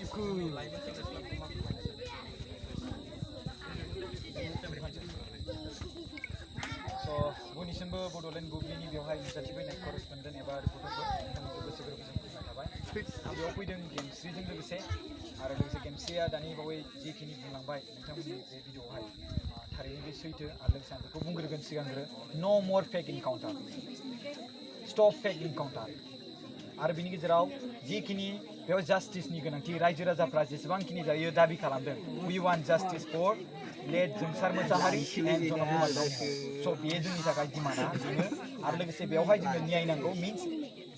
So, bयनिसिमबो Bodoland बुब्लिनि बेवहाय नुजाथिफैनाय करेसपन्डेन्ट एबा रिपर्टारफोर नोंथांमोनखौ गोसो गोरबोजों बुंनाय थाबाय आं बेयाव फैदों गेमस्रिजों लोगोसे आरो लोगोसे गेमस्रिया दानि बावै जिखिनि बुंलांबाय नोंथांमोननि बे भिडिअ'आवहाय थारैनो बे सैथो आरो लोगोसे आं बेखौ बुंग्रोगोन सिगांग्रो नो मर फेक इनकाउन्टार स्टप फेक इनकाउन्टार आरो बिनि गेजेराव जिखिनि बेयाव जास्टिसनि गोनांथि रायजो राजाफ्रा जेसेबांखिनि दायो दाबि खालामदों we want justice for late Jongsar Mosahary and Jonkumar Brahma स' बेयो जोंनि थाखाय डिमान्डआ बेनो आरो लोगोसे बेवहाय जोंनो न्याय नांगौ मिन्स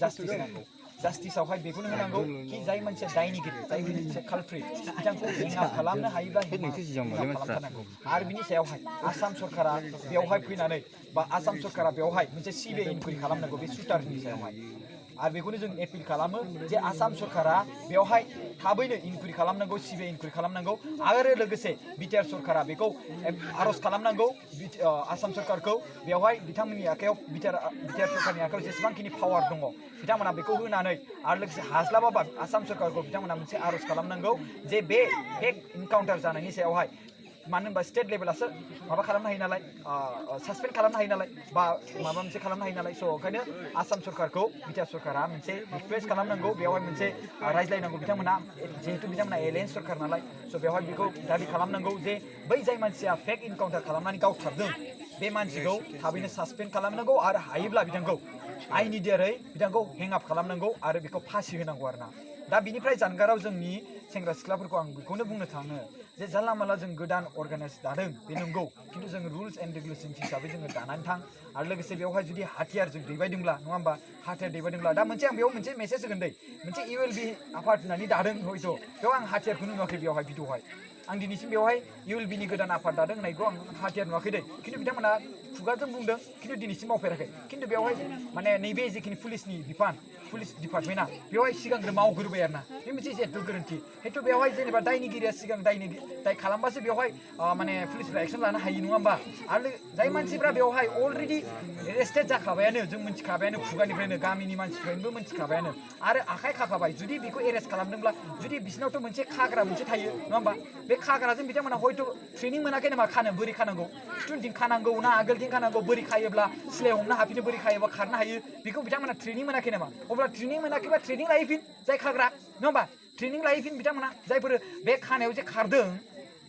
जास्टिस नांगौ जास्टिसआवहाय बेखौनो होनांगौ कि जाय मानसिया दायनिगिरि जाय मोनसे कालप्रिट बिथांखौ हेंगा खालामनो हायोब्ला खालामथारनांगौ आरो बिनि सायावहाय आसाम सरकारा बेवहाय फैनानै बा आसाम सरकारा बेवहाय मोनसे सिबिआइ इनकुवारि खालामनांगौ बे सुटारनि सायावहाय आरो बेखौनो जों एपिल खालामो जे आसाम सरकारा बेवहाय थाबैनो इनकुवारि खालामनांगौ सिबिआइ इनकुवारि खालामनांगौ आरो लोगोसे बिटिआर सरकारा बेखौ आर'ज खालामनांगौ आसाम सरकारखौ बेवहाय बिथांमोननि आखायाव बिटिआर सरकारनि आखायाव जेसेबांखिनि पावार दङ बिथांमोना बेखौ होनानै आरो लोगोसे हास्लाबाबा आसाम सरकारखौ बिथांमोना मोनसे आर'ज खालामनांगौ जे बे फेक इनकाउन्टार जानायनि सायावहाय मानो होनबा स्टेट लेभेलासो माबा खालामनो हायो नालाय सासपेन्ड खालामनो हायो नालाय बा माबा मोनसे खालामनो हायो नालाय स' ओंखायनो आसाम सरकारखौ बिटिआर सरकारा मोनसे रिक्वेस्ट खालामनांगौ बेवहाय मोनसे रायज्लायनांगौ बिथांमोना जिहेतु बिथांमोना एलायन्स सरकार नालाय स' बेवहाय बेखौ दाबि खालामनांगौ जे बै जाय मानसिया फेक इनकाउन्टार खालामनानै गावथारदों बे मानसिखौ थाबैनो सासपेन्ड खालामनांगौ आरो हायोब्ला बिथांखौ आइनि दारै बिथांखौ हेंआप खालामनांगौ आरो बेखौ फासि होनांगौ आरोना दा बिनिफ्राय जानगाराव जोंनि सेंग्रा सिख्लाफोरखौ आं बेखौनो बुंनो थाङो जे जानला मानला जों गोदान अर्गानाइज दादों बे नंगौ खिन्थु जों रुल्स एन्ड रेगुलेसन्स हिसाबै जोङो दानानै थां आरो लोगोसे बेवहाय जुदि हाथियार जों दैबायदोंब्ला नङा होमबा हाथियार दैबायदोंब्ला दा मोनसे आं बेयाव मोनसे मेसेज होगोन दै मोनसे ULB आफाद होननानै दादों हयथ' बेयाव आं हाथियारखौनो नुवाखै बेवहाय भिडिअ'हाय आं दिनैसिम बेवहाय ULBनि गोदान आफाद दादों होननायखौ आं हाथियार नुवाखै दै खिन्थु बिथांमोना खुगाजों बुंदों खिन्थु दिनैसिम मावफेराखै खिन्थु बेवहाय माने नैबे जिखिनि पुलिसनि बिफान पुलिस डिपार्टमेन्टआ बेवहाय सिगांग्रो मावग्रोबाय आरोना बे मोनसे जेथु गोरोन्थि हयथ' बेवहाय जेनेबा दायनिगिरिया सिगां दाय खालामबासो बेवहाय माने पुलिसफ्रा एक्सन लानो हायो नङा होमबा आरो जाय मानसिफ्रा बेवहाय अलरेडि एरेस्टेड जाखाबायानो जों मिथिखाबायानो खुगानिफ्रायनो गामिनि मानसिफ्राबो मिथिखाबायानो आरो आखाइ खाखाबाय जुदि बेखौ एरेस्ट खालामदोंब्ला जुदि बिसिनावथ' मोनसे खाग्रा मोनसे थायो नङा होमबा बे खाग्राजों बिथांमोना हयथ' ट्रेनिं मोनाखै नामा खानो बोरै खानांगौ स्टुडेन्टथिं खानांगौ ना आगोलथिं खानांगौ बोरै खायोब्ला सिलाय हमनो हाफिनो बोरै खायोबा खारनो हायो बेखौ बिथांमोना ट्रेनिं मोनाखै नामा अब्ला ट्रेनिं मोनाखैबा ट्रेनिं लाहैफिन जाय खाग्रा नङा होमबा ट्रेनिं लाहैफिन बिथांमोना जायफोर बे खानायाव जे खारदों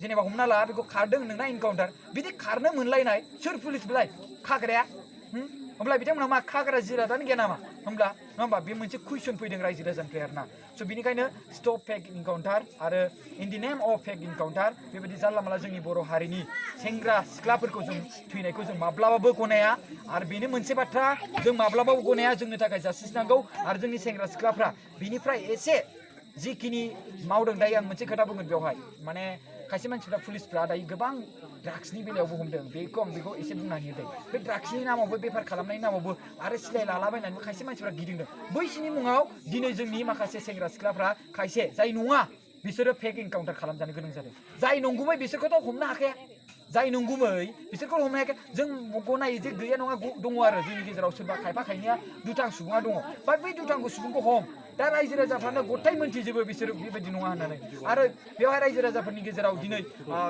जेनेबा हमना ला बेखौ खारदों नोंना इनकाउन्टार बिदि खारनो मोनलायनाय सोर पुलिस बिलाय खाग्राया होमब्ला बिथांमोना मा खाग्रा जिरादानो गैया नामा होमब्ला नङा होमबा बे मोनसे कुइसन फैदों रायजो राजानिफ्राय आरोना स' बिनिखायनो स्टप फेक इनकाउन्टार आरो इन दि नेम अफ फेक इनकाउन्टार बेबायदि जानला मानला जोंनि बर' हारिनि सेंग्रा सिख्लाफोरखौ जों थैनायखौ जों माब्लाबाबो गनाया आरो बेनो मोनसे बाथ्रा जों माब्लाबाबो गनाया जोंनो थाखाय जास्टिस नांगौ आरो जोंनि सेंग्रा सिख्लाफ्रा बिनिफ्राय एसे जिखिनि मावदों दायो आं मोनसे खोथा बुंगोन बेवहाय माने खायसे मानसिफ्रा पुलिसफ्रा दायो गोबां ड्राग्सनि बेलायावबो हमदों बेखौ एसे बुंनानै होदों बे ड्राग्सनि नामावबो बेफार खालामनायनि नामावबो आरो सिलाय लालाबायनानैबो खायसे मानसिफ्रा गिदिंदों बैसिनि मुङाव दिनै जोंनि माखासे सेंग्रा सिख्लाफ्रा खायसे जाय नङा बिसोरो फेक इनकाउन्टार खालामजानो गोनां जादों जाय नंगुबै बिसोरखौथ' हमनो हाखाया जाय नंगुबै बिसोरखौ हमनो हायाखै जों गनायो जे गैया नङा दङ आरो जोंनि गेजेराव सोरबा खायफा खायनैया दुथां सुबुङा दङ बाट बै दुथांखौ सुबुंखौ हम दा रायजो राजाफ्रानो गथाय मोनथिजोबो बिसोरो बेबायदि नङा होननानै आरो बेवहाय रायजो राजाफोरनि गेजेराव दिनै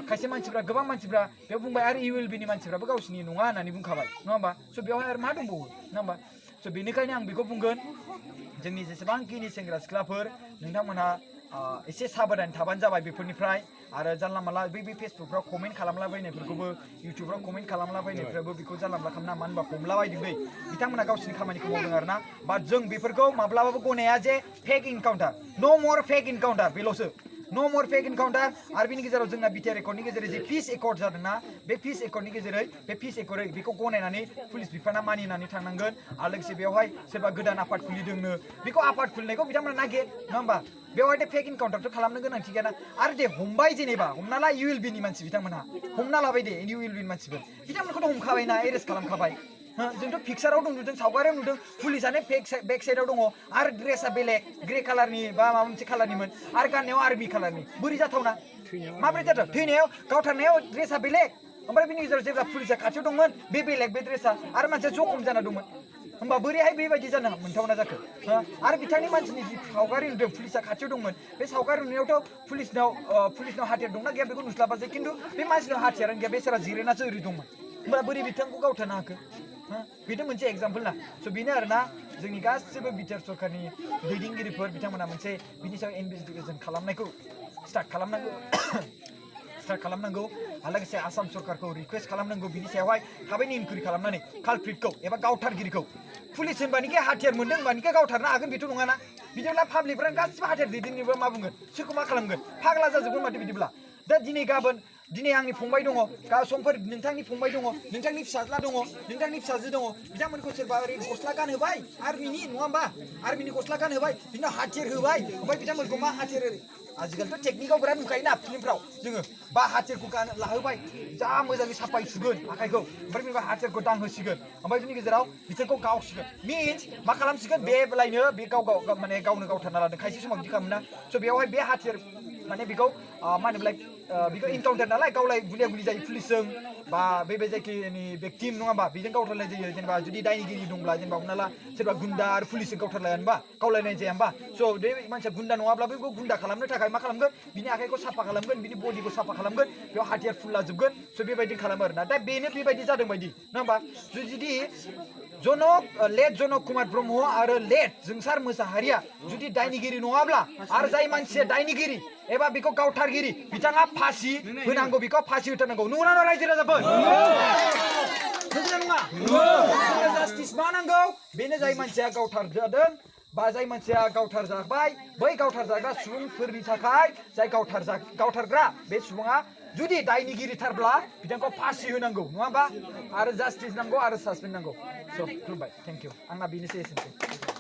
खायसे मानसिफ्रा गोबां मानसिफ्रा बेयाव बुंबाय आरो ULBनि मानसिफ्राबो गावसिनि नङा होननानै बुंखाबाय नङा होमबा स' बेवहाय आरो मा दंबावो नङा होमबा स' बेनिखायनो आं बेखौ बुंगोन जोंनि जेसेबांखिनि सेंग्रा सिख्लाफोर नोंथांमोनहा एसे साबधान थाबानो जाबाय बेफोरनिफ्राय आरो जानला मानला बै फेसबुकफ्राव कमेन्ट खालामलाबायनायफोरखौबो इउटुबफ्राव कमेन्ट खालामलाबायनायफ्राबो बेखौ जानला मानला खालामना मानो होनबा हमलाबायदों दै बिथांमोना गावसिनि खामानिखौ मावदों आरोना बाट जों बेफोरखौ माब्लाबाबो गनाया जे फेक इनकाउन्टार नो मर फेक इनकाउन्टार बेल'सो नो मर फेक इनकाउन्टार आरो बिनि गेजेराव जोंना बिटिआर एकर्डनि गेजेरै जे पिस एकर्ड जादोंना बे पिस एकर्डनि गेजेरै बे पिस एकर्डै बेखौ गनायनानै पुलिस बिफाना मानिनानै थांनांगोन आरो लोगोसे बेवहाय सोरबा गोदान आफाद खुलिदोंनो बेखौ आफाद खुलिनायखौ बिथांमोना नागिर नङा होमबा बेवहाय फेक इनकाउन्टारथ' खालामनो गोनांथि गैयाना आरो दे हमबाय जेनेबा हमना ला ULBनि मानसि बिथांमोनहा हमना लाबाय दे ULBनि मानसिफोर बिथांमोनखौथ' हमखाबायना एरेस्ट खालामखाबाय जोंथ' पिक्साराव नुदों सावगारियाव नुदों पुलिसानो बेक साइडआव दङ आरो ड्रेसा बेलेग ग्रे कालारनि बा माबा मोनसे कालारनिमोन आरो गाननायाव आर्मि कालारनि बोरै जाथावना माबोरै जाथाव थैनायाव गावथारनायाव ड्रेसा बेलेग ओमफ्राय बिनि गेजेराव जेब्ला पुलिसा खाथियाव दंमोन बे बेलेग बे ड्रेसा आरो मानसिया जखम जाना दंमोन होमबा बोरैहाय बेबायदि जानो मोनथावना जाखो आरो बिथांनि मानसिनि जि सावगारि नुदों पुलिसा खाथियाव दंमोन बे सावगारि नुनायावथ' पुलिसनाव हाथियार दंना गैया बेखौ नुस्लाबासै खिन्थु बे मानसिनाव हाथियारानो गैया बेसारा जिरायनासो ओरै दंमोन होमबा बोरै बिथांखौ गावथारनो हाखो बेनो मोनसे एग्जाम्पल ना स' बेनो आरोना जोंनि गासिबो बिटिआर सरकारनि दैदेनगिरिफोर बिथांमोना मोनसे बिनि सायाव इनभेस्टिगेसन खालामनायखौ स्टार्ट खालामनांगौ लोगोसे आसाम सरकारखौ रिक्वेस्ट खालामनांगौ बिनि सायावहाय थाबैनो इनकुइरि खालामनानै कालप्रिटखौ एबा गावथारगिरिखौ पुलिस होनबानिखि हाथियार मोनदों होनबानिखि गावथारनो हागोन बेथ' नङाना बिदिब्ला पाब्लिकफ्रानो गासिबो हाथियार दैदेनगिरिफ्रा मा बुंगोन सोरखौ मा खालामगोन फाग्ला जाजोबगोन माथो बिदिब्ला दा दिनै आंनि फंबाय दङ समफोर नोंथांनि फंबाय दङ नोंथांनि फिसाज्ला दङ नोंथांनि फिसाजो दङ बिथांमोनखौ सोरबा ओरै गस्ला गानहोबाय आर्मिनि नङा होमबा आर्मिनि गस्ला गानहोबाय बिनाव हाथियार होबाय ओमफ्राय बिथांमोनखौ मा हाथियार आजिखालिथ' टेकनिकआव बिराद नुखायोना फिल्मफ्राव जोङो बा हाथियारखौ लाहोबाय जा मोजाङै साफायै सुगोन आखाइखौ ओमफ्राय बिनिफ्राय हाथियारखौ दांहोसिगोन ओमफ्राय बिनि गेजेराव बिसोरखौ गावसिगोन मिन्स मा खालामसिगोन बेलायनो बे माने गावनो गावथारना लादों खायसे समाव बिदि खालामोना स' बेयावहाय बे हाथियार माने बेखौ मा होनोमोनलाय बेखौ इनकाउन्टार नालाय गावलाय गुलिया गुलि जायो पुलिसजों बा बे जायखिनि बेक्टिम नङा होमबा बेजों गावथारलायनाय जायो जेनेबा जुदि दायनिगिरि दंब्ला जेनेबा हमना ला सोरबा गुन्दा आरो पुलिसजों गावथारलाया होनबा गावलायनाय जाया होनबा स' बे मानसिया गुन्दा नङाब्लाबो बेखौ गुन्दा खालामनो थाखाय मा खालामगोन बिनि आखाइखौ साफा खालामगोन बिनि बडिखौ साफा खालामगोन बेयाव हाथियार फुनला जोबगोन स' बेबायदि खालामो आरोना दा बेनो बेबायदि जादों बायदि नङा होमबा जुदि लेट जनक कुमार ब्रह्म आरो लेट जोंसार मोसाहारिया जुदि दायनिगिरि नङाब्ला आरो जाय मानसिया दायनिगिरि एबा बेखौ गावथारगिरि बिथाङा फासि होनांगौ बेखौ फासि होथारनांगौ नङा ना रायजो राजाफोर नङा जास्टिस मा नांगौ बेनो जाय मानसिया गावथारजादों बा जाय मानसिया गावथार जाबाय बै गावथार जाग्रा सुबुंफोरनि थाखाय जाय गावथारग्रा बे सुबुङा जुदि दायनिगिरिथारब्ला बिथांखौ फासि होनांगौ नङा होमबा आरो जास्टिस नांगौ आरो सासपेन्ड नांगौ स' खुलुमबाय थेंक इउ आंना बेनोसै एसेनोसै